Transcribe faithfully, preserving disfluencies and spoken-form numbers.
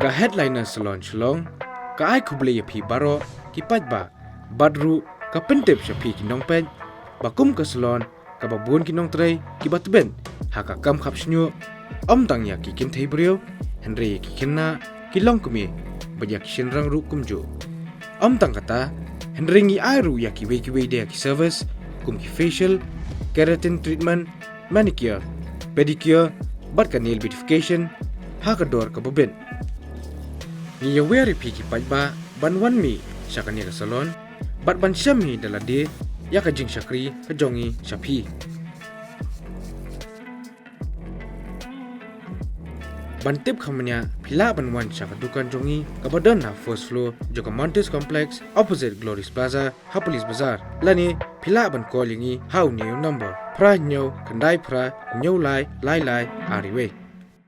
Ka Headliner Salon Shillong ka ai khublei ïa phi baroh ki paidbah, bad ruh ka pyntip sha phi ki nongpeit ba kum ka salon kaba bun ki nongtrei kiba tbit ha ka kam khap shñiuh, ym tang ïa ki kynthei briew, hynrei ïa ki khynnah, ki longkmie bad ïa ki shynrang ruh kumjuh. Ym tang kata, hynrei ngi ai ruh ïa kiwei kiwei de ki service kum ki facial, keratin treatment, manicure, pedicure bad ka nail beautification ha ka dor kaba bit. Ngi ïawer ïa phi ki paidbah ban wan mih sha kane ka salon bad ban shem hi da lade ïa ka jingshakri ka jong ngi sha phi. Ban tip kham bniah, phi lah ban wan sha ka dukan jong ngi kaba don ha first floor jong ka Montes Complex, opposite Glories Plaza ha Police Bazar, lane phi lah ban call ïa ngi ha une u number: phra hynñiew khyndai phra hynñiew lai lai lai ar wei.